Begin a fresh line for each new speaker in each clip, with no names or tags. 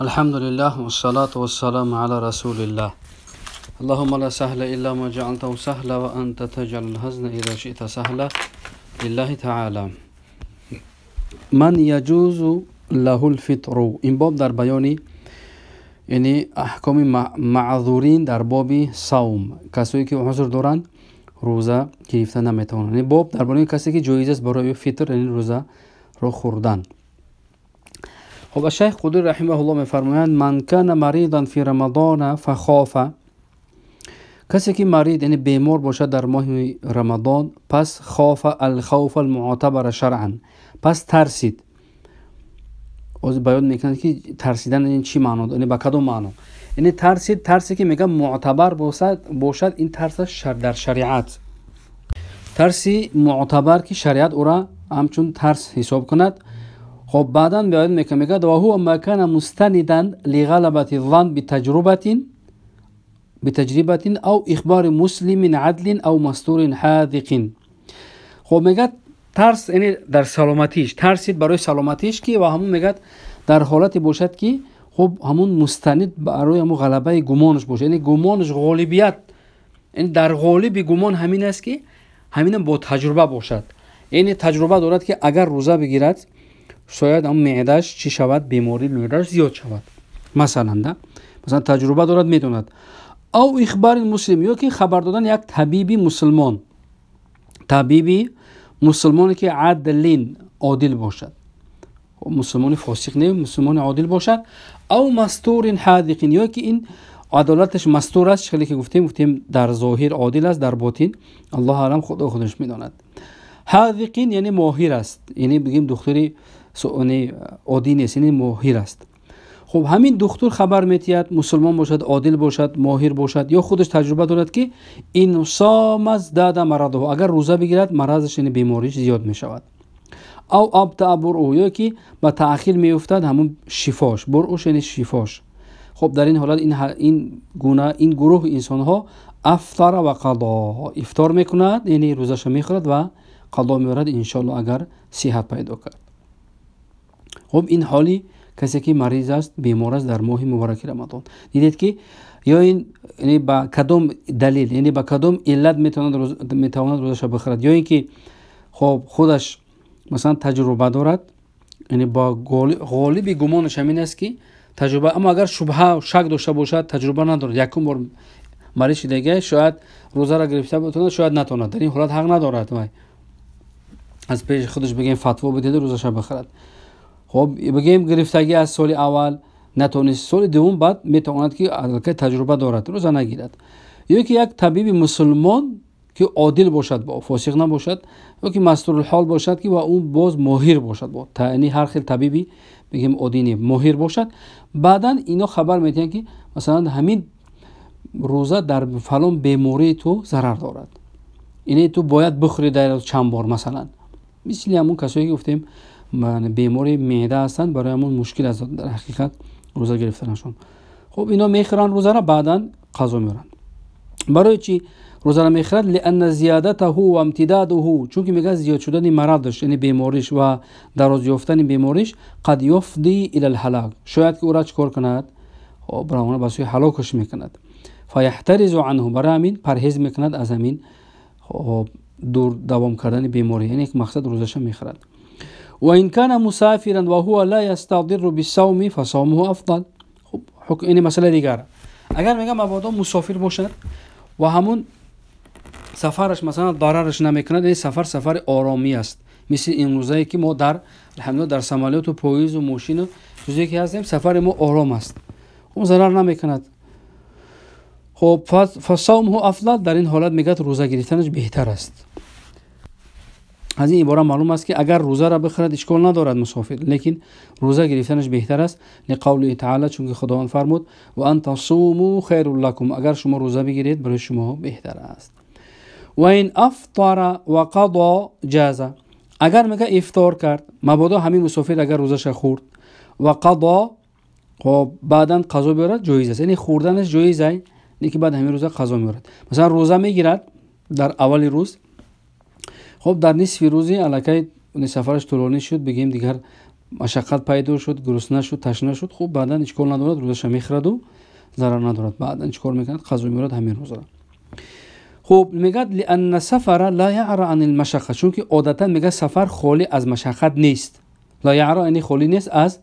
الحمد لله والصلاة والسلام على رسول الله. اللهم لا سهل إلا ما جعلته سهلا وأنت تجعل الحزن إذا شئت سهلا. لله تعالى. من يجوز له الفطر. این باب در بیان یعنی احکام معذورین در باب صوم، کسایی که عذر دارند روزه گرفتن نمیتوانند. یعنی باب درباره کسی که جایز است برای فطر، یعنی روزه رو خوردن. خب شیخ قدوری رحمه الله میفرمایند من کان مریضا فی رمضان فخاف، کسی که مریض یعنی بیمار باشد در ماه رمضان، پس خاف الخوف المعتبر شرعا، پس ترسید. از بیان میکنند که ترسیدن این چی معنا، یعنی به کدام معنا؟ یعنی ترسید، ترسی که میگه معتبر باشد، این ترس در شریعت، ترسی معتبر که شریعت او را همچون ترس حساب کند. خب بعدا بیان میکنه، میگه و هو ما کان مستندا لغلبة الظن بتجربة او اخبار مسلم عدل او مستور حاذق. خب میگه ترس یعنی در سلامتیش، ترسید برای سلامتیش که و همون میگه در حالتی باشد که خب همون مستند برای همون غلبه گمانش باشه، یعنی گمانش غالبیت، یعنی در غالب گمان همین است که همین با تجربه باشد، یعنی تجربه دارد که اگر روزه بگیرد شاید هم معدهش چی شود، بیماری معدهش زیاد شود مثلا، ده مثلا تجربه دارد میدوند. او اخبار مسلم، یا که خبر دادن یک طبیبی مسلمان، طبیبی مسلمانی که عدلین عادل باشد، مسلمان فاسق نه، مسلمان عادل باشد. او مستور حاذق، یا که این عدالتش مستور است، خیلی که گفتیم در ظاهر عادل است، در باطن الله اعلم خدا خودش میداند. حاذق یعنی ماهر است، یعنی بگیم دکتری عادی نیست، یعنی ماهر است. خب همین دکتر خبر میتید، مسلمان باشد، عادل باشد، ماهر باشد، یا خودش تجربه دارد که این صام ازداد مرضه، اگر روزه بگیرد مرضش یعنی بیماریش زیاد میشود. او ابطأ برؤه، یا که به تأخیر میافتد همون شفاش، برؤش یعنی شفاش. خب در این حالت این گونه این گروه انسان ها افطر و قضا، افطار میکند یعنی روزش میخورد و قضا میورد ان شاء الله اگر صحت پیدا کرد. خب این حالی کسی که مریض است، بیمار است در ماه مبارک رمضان. دیدید که یا این یعنی با کدام دلیل، یعنی با کدام علت میتواند روزش بخورد، یا اینکه خب خودش مثلا تجربه دارد، یعنی با غالب گمانش همین است که تجربه، اما اگر شبهه و شک داشته باشد تجربه ندارد، یکم بار مریض دیگه شاید روزه را گرفته بتواند شاید نتواند، در این حالت حق ندارد وای از پیش خودش بگیم فتوا بده روزش بخورد. خب بگیم گرفتگی از سال اول نتونست، سال دوم بعد میتواند که البته تجربه دارد روزه نگیرد. یا که یک طبیب مسلمان که عادل باشد، با فاسق نباشد، یا که مستور الحال باشد که و اون باز ماهر باشد، با یعنی هر خیل طبیبی بگیم عادی نه، ماهر باشد. بعدا اینا خبر میدن که مثلا همین روزه در فلان بیماری تو ضرر دارد، یعنی تو باید بخوری در چند بار مثلا، مثل همون کسایی که گفتیم بیماری معده هستند، برای همون مشکل است در حقیقت روزه گرفتنشون. خب اینا میخورن روزه را، بعدا قضا میرن. برای چی روزه را میخورد؟ لان زیادته و امتداده، چون که میگه زیاد شدن مرضش یعنی بیماریش و دراز یافتن بیماریش قد یفضی الی الهلاک، شاید که او را چکار کند، خب برای به سوی هلاکش میکند. فیحترز عنه، برای همین پرهیز میکند از همین خب دور دوام کردن بیماری، یعنی یک مقصد روزش میخورد. وإن كان مسافرا وهو لا يستضر بالصوم فصومه أفضل. خب حکم این مسئله دیگر، اگر میگم مبادا مسافر باشد و همون سفرش مثلا ضررش نمیکند، این سفر سفر آرامی است، مثل این روزایی که ما در الحمدلله در سمالیات و پاییز و ماشین و چیزایی که هستیم، سفر ما آرام است، اون ضرر نمیکند. خب فصومه افضل، در این حالت میگه روزه گرفتنش بهتر است. از این عباره معلوم است که اگر روزه را بخورد اشکال ندارد مسافر، لیکن روزه گرفتنش بهتر است. لقوله تعالی، چون که خداوند فرمود و ان تصوموا خیر لکم، اگر شما روزه بگیرید برای شما بهتر است. و این افطر و قضا جاز، اگر میگه افطار کرد، مبادا همین مسافر اگر روزش خورد و قضا، خب بعدا قضا بیارد جایز است، یعنی خوردنش جایز است، لیکن بعد همین روزه قضا میارد. مثلا روزه میگیرد در اول روز، خب در نصف روزی الکی سفرش طولانی شد، بگیم دیگر машаққат пайдо шуд, гурусна шуд, ташна шуд, хуб баъдан ҳеҷ кор надорад, рӯзаша мехӯраду зарар надорад. Баъдан чӣ кор мекунад? Қазо меорад ҳамин рӯзаро. Хуб мегӯяд лианна сафара ла яъра ан илмашаққа, чунки одатан мегӯяд сафар холӣ аз машаққат нест. Ла яъра яъне холӣ нест аз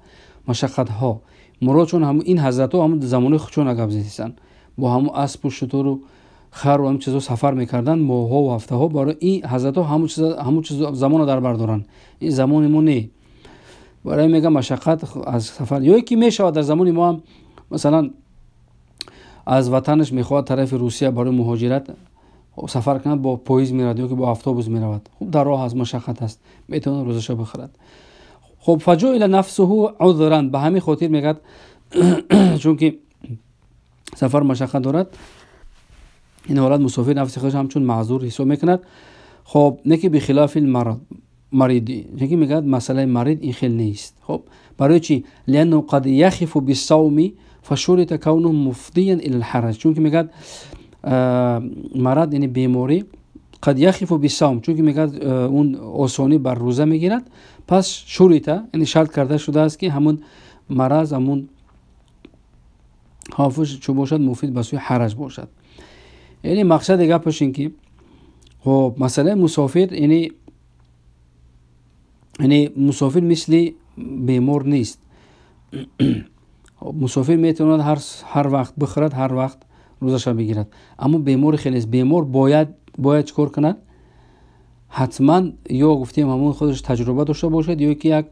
машаққатҳо. Мурод чун ин ҳазратҳо ҳамун замони худшон гап задистанд, бо ҳамун аспу шутуру хару ҳамин чизҳо сафар мекарданд моҳҳо ва ҳафтаҳо. Барои ин ҳазратҳо ҳамун чиз замонро дар бар доранд, ин замони мо не. Барои мегӯям машаққат аз сафар ё ки мешавад дар замони мо ҳам, масалан аз ватанаш мехоҳад тарафи Русия барои муҳоҷират сафар кунад, бо поезд меравад ё ки бо автобус меравад. Хуб дар роҳ аст, машаққат аст, метавонад рӯзаша бихӯрад. Хуб фаҷуила нафсуҳу узран, ба ҳамин хотир мегӯяд чунки сафар машаққат дорад, ин ҳолат мусофир нафси худаш ҳамчун маъзур ҳисоб мекунад. Хуб не ки бихилофи мариди, чунки мегӯяд масъалаи марид ин хел нест. Хуб барои чӣ? Лианнаҳу қад яхифу биссавми фашурита кавнуҳу муфдиян ила лҳараҷ, чунки мегӯяд марад яъне беморӣ қад яхифу биссавм, чунки мегӯяд он осонӣ бар рӯза мегирад, пас шурита яъне шарт карда шудааст ки ҳамун мараз ҳамун хавфш чӯ бошад, муфид ба сӯи ҳараҷ бошад. Яъне мақсади гапаш ин ки хоб масъалаи мусофир яъне мусофир мисли бемор нест. Мусофир метавонад ҳар вақт бихӯрад, ҳар вақт рӯзаша бигирад, аммо бемори хеле нест. Бемор бояд чӣ кор кунад? Ҳатман ё гуфтем ҳамон худаш таҷруба дошта бошад, ё ки як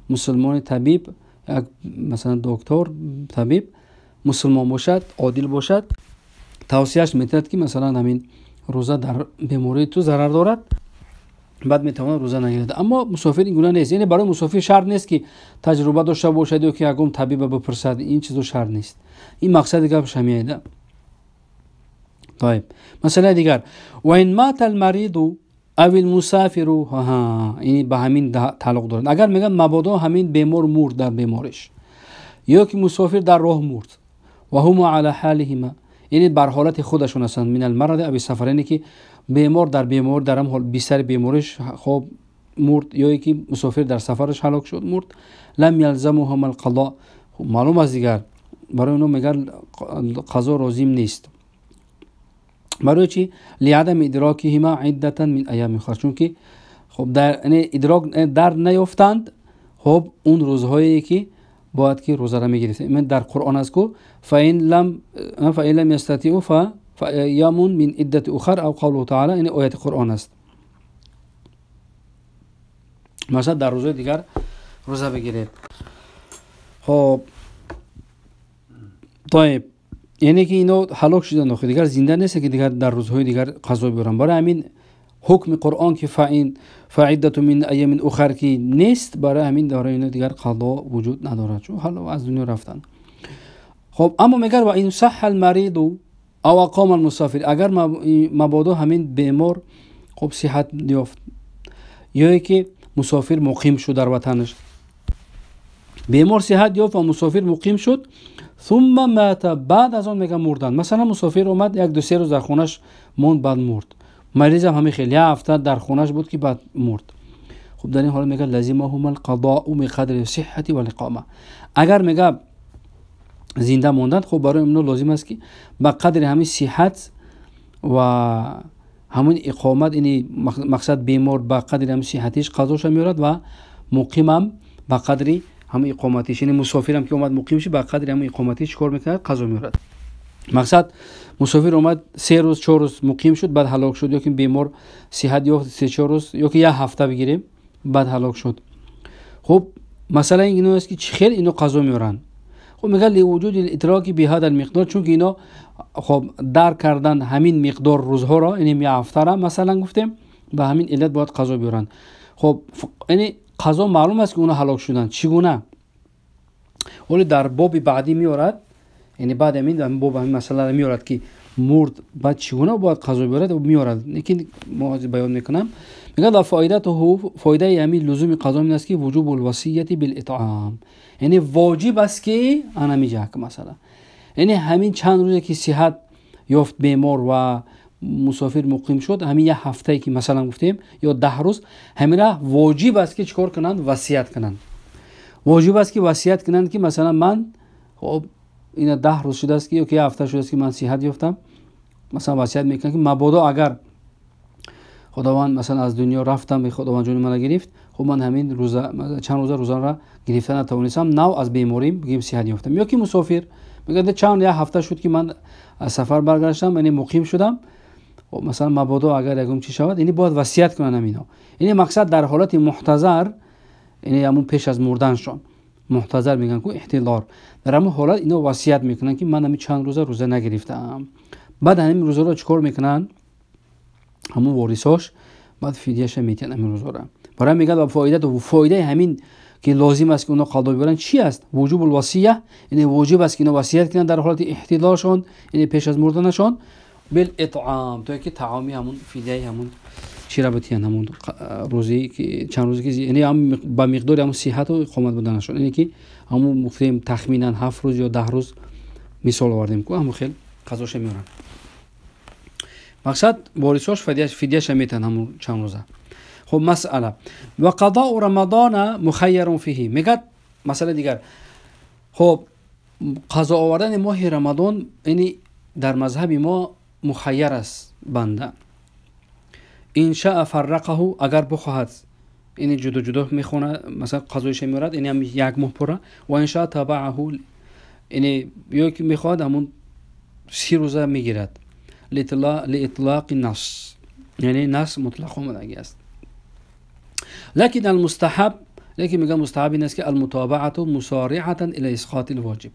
мусулмони табиб, як масалан доктор табиб мусулмон бошад, одил бошад, тавсияш метиҳад ки масалан ҳамин рӯза дар бемории ту зарар дорад, баъд метавонад рӯза нагирад. Аммо мусофир ин гуна нест. Яъне барои мусофир шарт нест ки таҷруба дошта бошад ё ки ягон табиба бипурсад, ин чизо шарт нест. Ин мақсади гапаш ҳамиеда. طيب масъалаи дигар, ва ин мата алмариду ав илмусафиру, ин ба ҳамин тааллуқ дорад. Агар мегӯяд мабодо ҳамин бемор мурд дар бемориш, ё ки мусофир дар роҳ мурд, ва ҳума ала ҳалиҳима, яъне бар ҳолати худашон ҳастанд, мин алмаради ави сафар, яъне ки бемор дар бемор дар ҳам бистари бемориш хоб мурд, ё ки мусофир дар сафараш ҳалок шуд мурд, лам ялзамуҳум алқадо, маълум аст дигар барои онҳо мегӯяд қазо лозим нест. Барои чӣ? Лиадами идрокиҳима иддатан мин айёми ухар, чунки хоб идрок дар наёфтанд хоб он рӯзҳое ки бояд ки рӯзаро мегирифт. Дар Қуръон аст ку фаин лам ястатиу фаайямун мин иддати ухар ав қавлуҳу таала, ин ояти Қуръон аст. Масалан дар рӯзҳои дигар рӯза бигиред. Хоб طيب яъне ки ино ҳалок шуданд, охир дигар зинда нест ки дигар дар рӯзҳои дигар қазо биёранд. Барои ҳамин ҳукми Қуръон ки фаиддату мин айёмин ухар ки нест, барои ҳамин барои ино дигар қазо вуҷуд надорад, чун ҳало аз дунё рафтанд. Хоб аммо мегӯяд ва ин саҳҳа алмариду ав ақома алмусофир, агар мабодо ҳамин бемор хоб сиҳат ёфт ё ки мусофир муқим шуд дар ватанаш, бемор сиҳат ёфт ва мусофир муқим шуд, ثم مات, баъд аз он мега мурданд. Масалан мусофир омад як ду се рӯз дар хонаш монд, баъд мурд. Маризам ҳамин хел як ҳафта дар хонаш буд ки баъд мурд. Хуб дар ин ҳол мега лазимаҳум алқадоу биқадри сиҳҳати валиқома, агар мега зинда монданд, хуб барои онҳо лозим аст ки ба қадри ҳамин сиҳат ва ҳамин иқомат, ини мақсад бемор ба қадри ҳамин сиҳатиш қазоша меорад ва муқимам ба қадри ҳамин иқоматиш, яъне мусофирам ки омад муқим шуд ба қадри ҳамин иқоматиш чӣ кор мекунад? Қазо меорад. Мақсад мусофир омад се рӯз чор рӯз муқим шуд, баъд ҳалок шуд, ё ки бемор сиҳат ёфт се чор рӯз ё ки як ҳафта бигирем, баъд ҳалок шуд. Хуб масъала ин аст ки чӣ хел ино қазо меоранд. Хуб мегӯяд ливуҷуди литроки биҳада алмиқдор, чунки ино хоб дарк кардан ҳамин миқдор рӯзҳоро, яъне як ҳафтара масалан гуфтем, ба ҳамин иллат бояд қазо биёранд. Хоб яъне қазо маълум аст ки онҳо ҳалок шуданд. Чӣ гуна? Вале дар боби баъдӣ меорад, яъне баъд ҳамин боб ҳамин масъаларо меорад ки мурд баъд чӣ гуна бояд қазо биёрад, меорад. Лекин мо ҳозир баён мекунам. Мегӯяд ва фоидатуҳу, фоидаи ҳамин лузуми қазо ин аст ки вуҷубул васияти билитъом, яъне воҷиб аст ки ана миҷак масъала, яъне ҳамин чанд рӯзе ки сиҳат ёфт бемор ва мусофир муқим шуд, ҳамин як ҳафтае ки масалан гуфтем ё 10 рӯз, ҳамина воҷиб аст ки чӣ кор кунанд? Васият кунанд. Воҷиб аст ки васият кунанд ки масалан ман хоб ина 10 рӯз шудааст ки ё ки як ҳафта шудааст ки ман сиҳат ёфтам, масалан васият мекунанд ки мабодо агар худованд масалан аз дунё рафтам, худованд ҷони мана гирифт, хуб ман ҳамин рӯза чанд рӯза рӯзаро гирифта натавонистам, нав аз беморим бигем сиҳат ёфтам. Ё ки мусофир мегӯяд чанд як ҳафта шуд ки ман аз сафар баргаштам, яъне муқим шудам, масалан мабодо агар ягон чиз шавад, яъне бояд васият кунанд ҳамино. Яъне мақсад дар ҳолати муҳтазар, яъне ҳамун пеш аз мурданшон муҳтазар мегӯянд ку иҳтилор, дар ҳамун ҳолат ино васият мекунанд ки ман ҳамин чанд рӯза рӯза нагирифтаам. Баъд ҳамин рӯзаро чӣ кор мекунанд? Ҳамун ворисош баъд фидияша метиҳанд ҳамин рӯзаро. Барои мегӯяд ва фоидаи ҳамин ки лозим аст ки онҳо қадо биёранд чи аст? Вуҷубул васия, яъне воҷиб аст ки ино васият кунанд дар ҳолати иҳтилоршон, яъне пеш аз мурданашон, бил итъом, то ки таоми ҳамун фидияи ҳамун чиро битиҳанд, ҳамун рӯзи ки чанд рӯзе ки яъне ба миқдори ҳамун сиҳату иқомат буданашон, яъне ки ҳамун гуфтем тахминан 7 рӯз ё 10 рӯз мисол овардем ку ҳамун хел қазоша меоранд. Мақсад ворисош фидияша метиҳанд ҳамун чанд рӯза. Хуб, масъала ва қадоу рамадона мухайярун фиҳи, мегӯяд масъала дигар. Хуб, қазо овардани моҳи рамадон яъне дар мазҳаби мо мухайяр аст банда. Ин шаа фаррақаҳу, агар бихоҳад яъне ҷудо ҷудо мехонад, масалан қазоиша меорад, яъне ҳам як моҳ пурра, ва ин шаа табааҳу, яъне ё ки мехоҳад ҳамун 30 рӯза мегирад. Лиитлоқи нас, яъне нас мутлақ омадаги аст. Лакин алмустаҳаб, лекин мегӯяд мустаҳаб ин аст ки алмутобаату мусориатан ила исқоти лвоҷиб,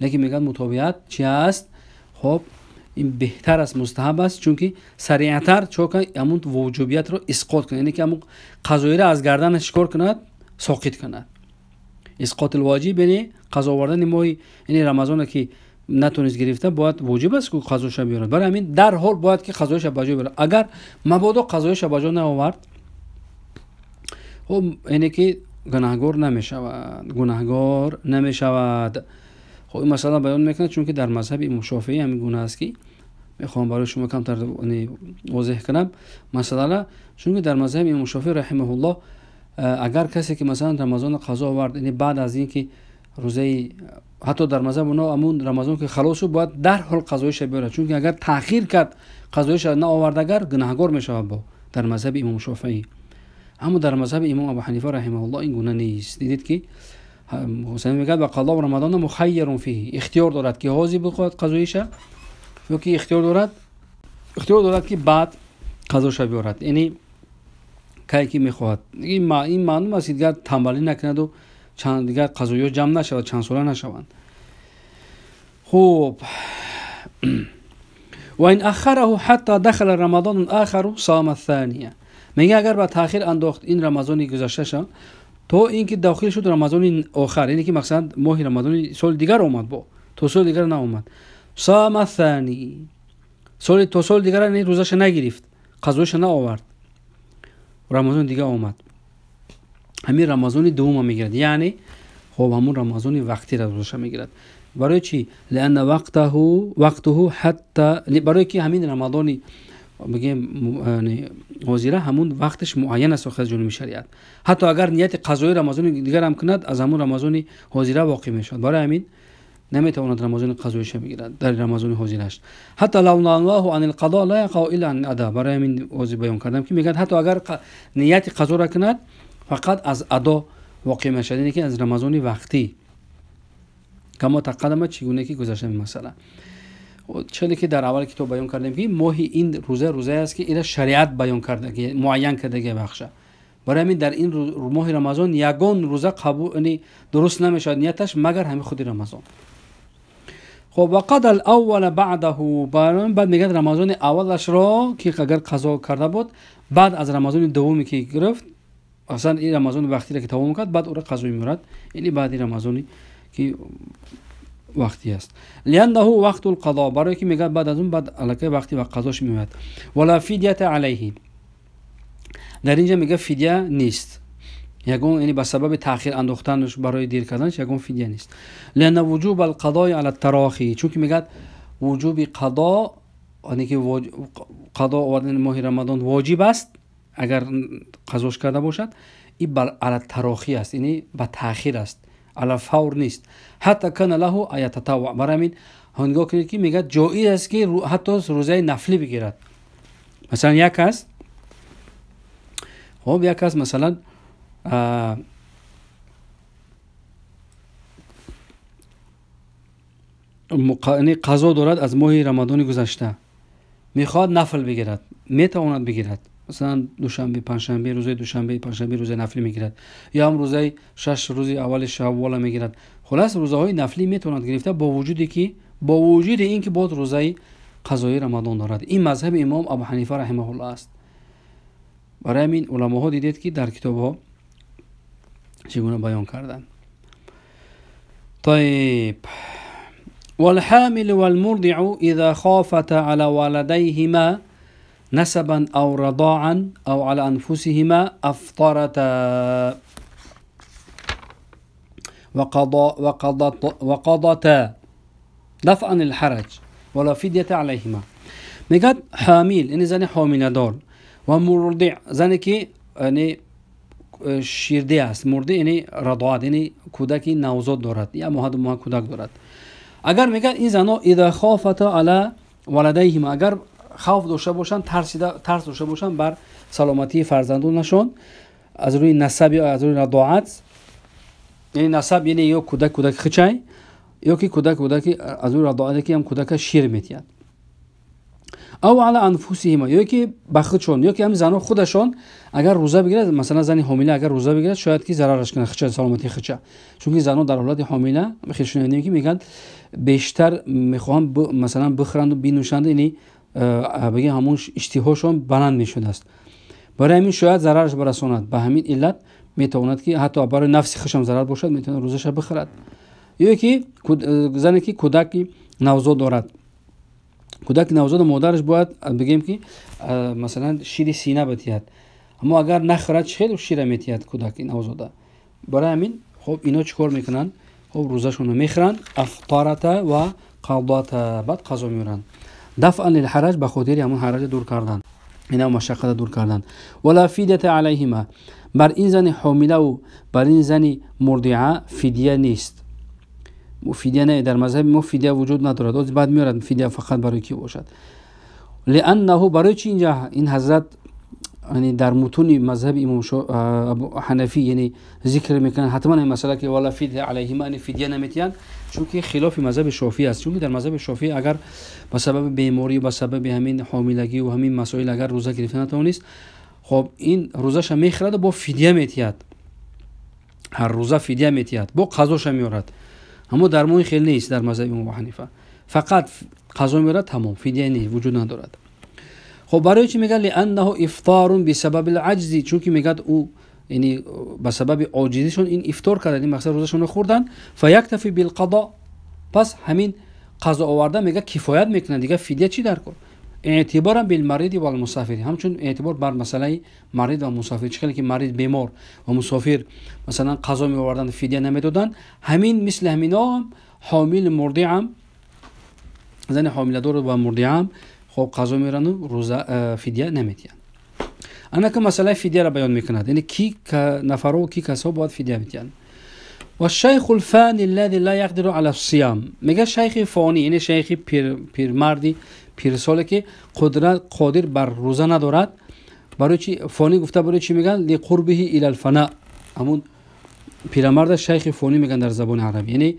лекин мегӯяд мутобиат чи аст? Хоб, ин беҳтар аст, мустаҳаб аст, чунки сариътар чо кунад ҳамун вуҷубиятро исқот кунад, яъне ки ҳамун қазоиро аз гарданаш чӣ кор кунад? Соқит кунад. Исқоти лвоҷиб яъне қазо овардани моҳи яъне рамазона ки натонист гирифта, бояд воҷиб аст ки қазоша биёрад. Барои ҳамин дарҳол бояд ки қазоиша ба ҷо биёрад. Агар мабодо қазоиша ба ҷо наовард, хуб, яъне ки гунаҳгор намешавад, гунаҳгор намешавад. Хуб, ин масъала баён мекунад, чунки дар мазҳаби имом Шофеӣ ҳамин гуна аст ки мехоҳам барои шумо камтар возеҳ кунам масъаларо, чунки дар мазҳаби имом Шофеӣ раҳимаҳуллоҳ агар касе ки масалан рамазонро қазо овард, яъне баъд аз ин ки рӯзаи ҳатто дар мазҳаб оно ҳамун рамазон ки халос шуд, бояд дарҳол қазоиша биёрад, чунки агар таъхир кард қазоиша наовард, агар гунаҳгор мешавад бо дар мазҳаби имом Шофеӣ. Аммо дар мазҳаби имом Абу Ҳанифа раҳимаҳуллоҳ ин гуна нест. Дидед ки ҳусайн мегӯяд ва қазоу рамазона мухайярун фиҳи, ихтиёр дорад ки ҳозир бихоҳад қазоиша ё ки ихтиёр дорад ки баъд қазоша биёрад, яъне кай ки мехоҳад. Ин маълум аст ки дигар тамбалӣ накунаду чанд дигар қазоиҳо ҷамъ нашавад, чанд сола нашаванд. Хуб, ва ин ахараҳу ҳатта дахала рамазонун ахару сама thания, мегӯяд агар ба таъхир андохт ин рамазони гузашташа то ин ки дохил шуд рамазони охар, яъне ки масалан моҳи рамазони соли дигар омад, бо то соли дигар наомад, сама thани, соли то соли дигар яъне рӯзаша нагирифт, қазоиша наовард, рамазони дигар омад, ҳамин рамазони дуввума мегирад, яъне хоб ҳамун рамазони вақтира рӯзаша мегирад. Барои чи? Лианна вақтуҳу ҳатта, барои ки ҳамин рамазони бигем ҳозира ҳамун вақташ муайян аст аз ҷониби шариат. Ҳатто агар нияти қазои рамазони дигарам кунад, аз ҳамун рамазони ҳозира воқеъ мешавад. Барои ҳамин наметавонад рамазони қазоиша бигирад дар рамазони ҳозираш. Ҳатто лав наваҳу ан алқадо ла яқау илла ан ада. Барои ҳамин ҳозир баён кардам ки мегӯяд ҳатто агар нияти қазоро кунад, фақат аз адо воқеъ мешавад, яъне ки аз рамазони вақтӣ. Камо тақаддама, чӣ гуна ки гузашта ин масъала. Челе ки дар аввали китоб баён кардем ки моҳи ин рӯза рӯзае аст ки ира шариат баён кардаги, муайян кардаги бахша. Барои ҳамин дар ин моҳи рамазон ягон рӯза қабул, яъне дуруст намешавад нияташ, магар ҳамин худи рамазон. Хоб, ва қад ал-аввала баъдаҳу, баъд мегӯяд рамазони аввалашро ки агар қазо карда буд, баъд аз рамазони дуввуме ки гирифт, аслан ин рамазони вақтиро ки тамом кард, баъд ӯро қазо меорад, яъне баъди рамазони ки вақтӣ аст. Лианнаҳу вақту лқадо, барое ки мегӯяд баъд аз он баъд аллакай вақти ва қазош меояд. Вала фидята алайҳи, дар инҷа мегӯяд фидя нест, ягон, яъне ба сабаби таъхир андохтанаш барои дер карданаш ягон фидя нест. Лианна вуҷуба алқадои ала тарохи, чунки мегӯяд вуҷуби қадо, яъне ки қадо овардани моҳи рамазон воҷиб аст агар қазош карда бошад, ин ала тарохӣ аст, яъне ба таъхир аст. ала фавр нест. Ҳатта кана лаҳу аятатавва. Барои ҳамин нигоҳ кунед, ки мегӯяд, ҷоиз аст, ки ҳатто рӯзаи нафлӣ бигирад. Масалан, як аст, хоб, як аст, масалан, қазо дорад аз моҳи Рамадони гузашта, мехоҳад нафл бигирад, метавонад бигирад. Масалан, душанбе, панҷшанбе, рӯзаи душанбе, панҷшанбе рӯзаи нафлӣ мегирад, ё ҳам рӯзаи 6 рӯзи аввали шаввола мегирад. Хулас, рӯзаҳои нафлӣ метавонад гирифта, бо вуҷуди ин ки боз рӯзаи қазои Рамадон дорад. Ин мазҳаби имом Абу Ҳанифа раҳимаҳуллоҳ аст. Барои ҳамин уламоҳо дидед, ки дар китобҳо чӣ гуна баён карданд. طيب، والحامل والمرضع إذا خافتا على ولديهما نسبا أو رضاعا أو على أنفسهما أفطرتا وقضتا دفعا للحرج ولا فدية عليهما. میگد حامل یعنی زن حامله دار و مرضع زنی که یعنی شیرده است. مرضع یعنی رضاعت، یعنی کودکی نوزاد دارد یا ماه دو ماه کودک دارد. اگر میگن این زنها اذا خافتا علی ولدیهما، اگر خوف داشته باشند، ترس داشته باشند بر سلامتی فرزندانشان از روی نسب یا از روی رضاعت، یعنی نسب یعنی یا کودک کودک خچای یا که کودک کودکی از روی رضاعت که هم کودک شیر میتید، او علی انفسهما یا که به خودشون یا که هم زنها خودشون اگر روزه بگیرد، مثلا زن حامله اگر روزه بگیرد شاید که ضررش کنه خچه، سلامتی خچه، چون که زنها در حالت حامله خیلی شنیدیم که میگن بیشتر میخوان مثلا بخورند و بینوشند، یعنی بگه همون اشتهاشون بلند میشده است. برای همین شاید ضررش برساند. به همین علت میتواند که حتی برای نفس خودش ضرر باشد، میتواند روزش بخورد. یا که زنی که کودک نوزاد دارد، کودک نوزاد مادرش باید بگیم که مثلا شیر سینه بدهد، اما اگر نخورد خیلی شیر میتید کودک نوزاده. برای همین خب اینا چیکار میکنن؟ خب روزشون رو میخورن، افطارتا و قضاتا، بعد قضا میورن. دفعا للحرج، به خاطر همون حرج دور کردن، اینا مشقت دور کردن. ولا فدیه علیهما، بر این زن حامله و بر این زن مرضعه فدیه نیست. فدیه نه، در مذهب ما فدیه وجود ندارد. بعد میارد فدیه فقط برای کی باشد؟ لانه برای چی اینجا این حضرت یعنی در متون مذهب امام ابو حنفی یعنی ذکر میکنن حتما این مسئله که ولا فدیه علیهما، یعنی فدیه نمیتین، چون که خلاف مذهب شافعی است. چون در مذهب شافعی اگر به سبب بیماری، به سبب همین حاملگی و همین مسائل اگر روزه گرفته نتوانست، خب این روزش میخورد و با فدیه میتید، هر روزه فدیه میتید، با قضاش میارد. اما در ما خیلی نیست در مذهب امام حنیفه، فقط قضا میارد تمام، فدیه نیست، وجود ندارد. خب برای چی میگه؟ لانه افطار بسبب العجز، چون که میگه او یعنی به سبب عاجزیشون این افطار کردن، این مقصد روزشون رو خوردن. فیکتفی بالقضاء، پس همین قضا آوردن میگه کفایت میکنه دیگه، فدیه چی در کار؟ اعتبارا بالمريض والمسافر، همچون اعتبار بر مسئله مریض و مسافر، چه که مریض بیمار و مسافر مثلا قضا می آوردن فدیه نمیدادن، همین مثل همینا حامل مرضع هم، زن حامله دار و مرضع هم خب قضا میرن و روزه فدیه نمیدین. انا که مسئله فدیه را بیان میکند، یعنی کی نفرو کی کسا باید فدیه بدین. و الشیخ الفانی الذي لا يقدر على الصيام، میگه شیخ فانی یعنی شیخ پیرمردی پیرساله که قدرت قادر بر روزه ندارد. برای چی فانی گفته؟ برای چی میگن؟ لقربه الى الفناء، همون پیرمرد شیخ فانی میگن در زبان عربی، یعنی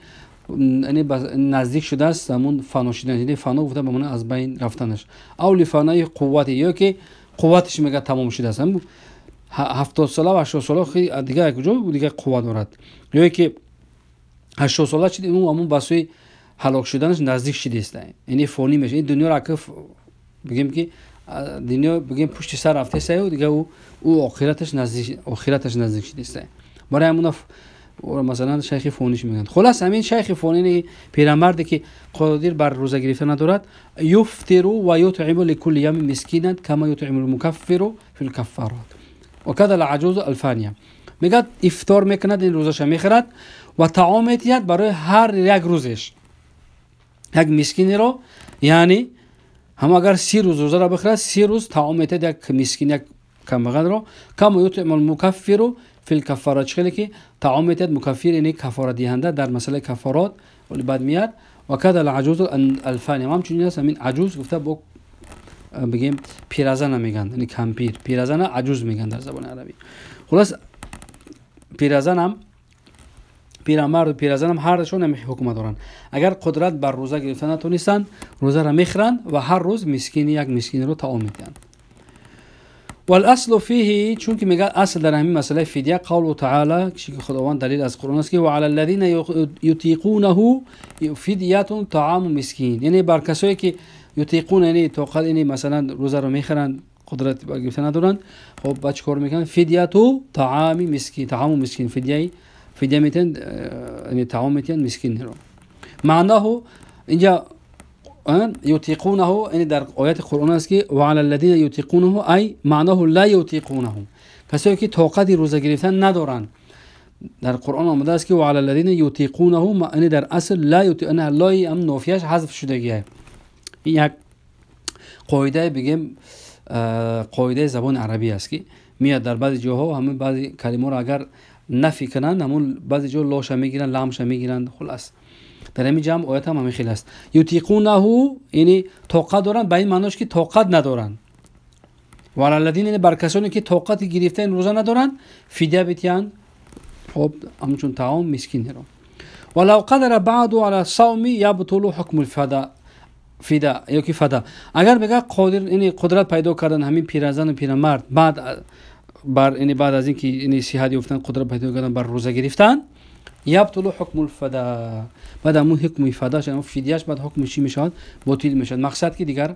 نزدیک شده است همون فنا شدن، یعنی فنا گفته به معنی از بین رفتنش، او لفنای قوت، یا که قوتش میگه تمام شده است، 70 ساله و 80 ساله خیلی دیگه کجا دیگه قوت دارد، یا که 80 ساله شده اون همون به سوی هلاک شدنش نزدیک شده است، یعنی فانی میشه. این دنیا را که بگیم که دنیا بگیم پشت سر رفته است و دیگه او آخرتش نزدیک شده است. برای همون مثلا شیخ فونیش میگن. خلاص همین شیخ فونی پیرمردی که قادر بر روزه گرفتن ندارد، یفطر و یطعم لكل یوم مسکینا کما یطعم المکفر فی الکفارات و کذا العجوز الفانیه. میگه افطار میکند، این روزش میخورد و طعام میدهد برای هر یک روزش یک مسکینی رو، یعنی هم اگر 30 روز روزه را بخورد 30 روز طعام میدهد یک مسکین، یک камбағалро. Кама ютъимул мукаффиру фил каффара, чӣ хеле ки таом метиҳад мукаффир, яъне каффорадиҳанда дар масъалаи каффорот, вале баъд меяд. Ва када алъаҷузу алфани, ҳамчунин аст ҳамин аҷуз гуфта бо бигем пиразана мегӯянд, яъне кампир, пиразана аҷуз мегӯянд дар забони арабӣ. Хулос пиразанам, пирамарду пиразанам ҳардашон ҳамин ҳукма доранд. Агар қудрат бар рӯза гирифта натонистанд, рӯзаро мехӯранд ва ҳар рӯз мискини як мискинро таом медиҳанд. والأصل فيه چون میگه اصل در همین مسئله فدیه قول تعالی که خداوند دلیل از قرآن است که وعلى الذين يطيقونه فدیه طعام مسکین، یعنی بر کسایی که یطیقون یعنی طاقت، یعنی مثلا روزه رو میخرند قدرت بر گرفتن ندارند، خب بعد چیکار میکنن؟ فدیه طعام مسکین، طعام مسکین، فدیه میتن، یعنی طعام میتن مسکین رو. معناه اینجا يطيقونه یعنی در آیات قرآن است که وعلى الذين يطيقونه ای معناه لا يطيقونه، کسایی که طاقت روزه گرفتن ندارند. در قرآن آمده است که وعلى الذين يطيقونه یعنی در اصل لا يطيقونه، لای هم نافیش حذف شدگیه. این یک قاعده بگیم قاعده زبان عربی است که میاد در بعضی جاها همون بعضی کلمه رو اگر نفی کنند همون بعضی جا لاش میگیرن، لامش میگیرن. خلاص در همین جمع آیات هم همین خیلی است. یطیقونه یعنی طاقت دارند، به این معناش که طاقت ندارند. وعلى الذین یعنی بر کسانی که طاقت گرفتن روزه ندارند فدیه بتیان، خب همچون طعام مسکین رو. ولو قدر بعد على الصوم يبطل حکم الفداء، فدا یا که فدا. اگر میگه قادر یعنی قدرت پیدا کردن همین پیرزن و پیرمرد بعد بر یعنی بعد از اینکه یعنی صحت یافتن قدرت پیدا کردن بر روزه گرفتن، یبطل حکم الفدا، بعد همون حکم فداش همون فدیهش بعد حکم چی میشد؟ باطل میشد. مقصد که دیگر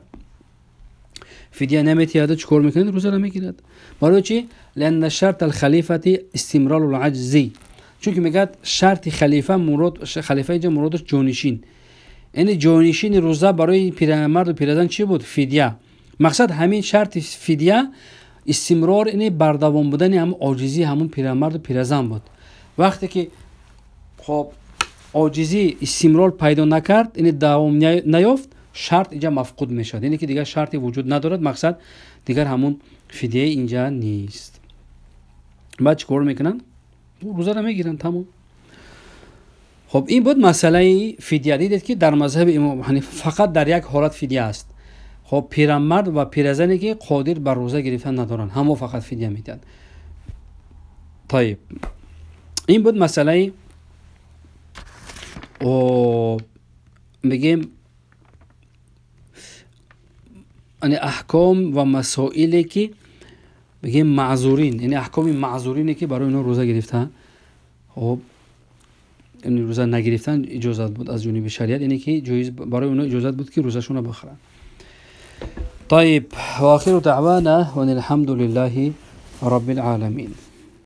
فدیه نمیتیاد چیکار میکنه؟ روزه رو میگیرد. برای چی؟ لان شرط الخلیفه استمرار العجز، چون که میگه شرط خلیفه مراد خلیفه اینجا مرادش جانشین، یعنی جانشین روزه برای پیرمرد و پیرزن چی بود؟ فدیه. مقصد همین شرط فدیه استمرار یعنی بردوام بودن هم عاجزی همون پیرمرد و پیرزن بود. وقتی که خب عاجزی استمرار پیدا نکرد، یعنی دوام نیافت، شرط اینجا مفقود میشد، یعنی که دیگر شرطی وجود ندارد، مقصد دیگر همون فدیه اینجا نیست. بعد چیکار میکنن؟ روزه رو میگیرن، تمام. خب این بود مسئله فدیه. دیدید که در مذهب امام حنیفه فقط در یک حالت فدیه است. خب پیرمرد و پیرزنی که قادر بر روزه گرفتن ندارن همو فقط فدیه میدن. طیب این بود مسئله بگیم یعنی احکام و مسائلی که بگیم معذورین، یعنی احکام معذورینی که برای اینا روزه گرفتن، خب یعنی روزه نگرفتن اجازت بود از جانب شریعت، یعنی که جایز برای اونا اجازت بود که روزه‌شون رو بخورن. طيب واخر دعوانا وان الحمد لله رب العالمين.